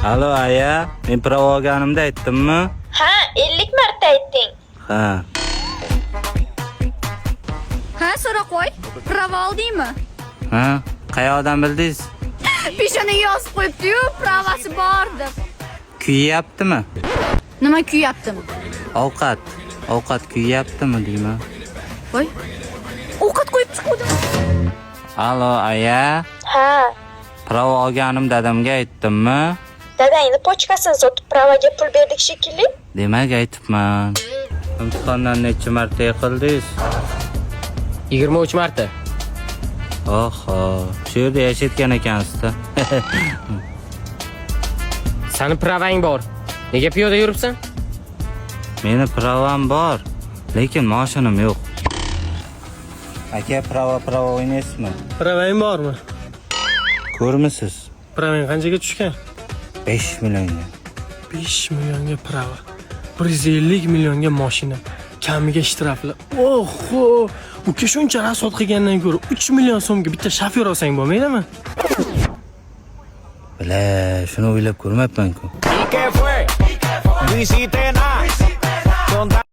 Alo, aya, men права olganimda aytdimmi? Ha, 50 marta aytding. Ha. Ha, so'ra qo'y. Права oldingmi? Ha, qayoqdan bildingiz? Peshonaga yozib qo'yibdi-yu, права si bor deb. Kuyyaptimi? Nima kuyyaptimi? Ovqat. Ovqat kuyyaptimi deyman. Voy. Ovqat qo'yib chiquvdim. Alo, aya, Ha, права olganim dadamga aytdimmi? Dadangni почка sini sotib права ga pul berdik shekilli. Demak, aytibman. Imtihondan necha marta yiqildingiz? 23 marta. Oho, shu yerda yashayotgan ekansiz-da. Sani права ng bor. Nega piyoda yuribsan? Meni права m bor, lekin moshinim yo'q. Aka, права права o'ynaysizmi? Права ng bormi? Ko'rmisiz? Права ng qanchaga tushgan? 5 millionga. 5 millionga права. 150 millionga mashina. Kamiga shtraflar. Oho! Uka, shuncha расход qilgandan ko'ra 3 million so'mga bitta shofyor olsang bo'lmaydimi? Bila, shuni o'ylab ko'rmabman-ku. ¿Qué fue? No hiciste nada.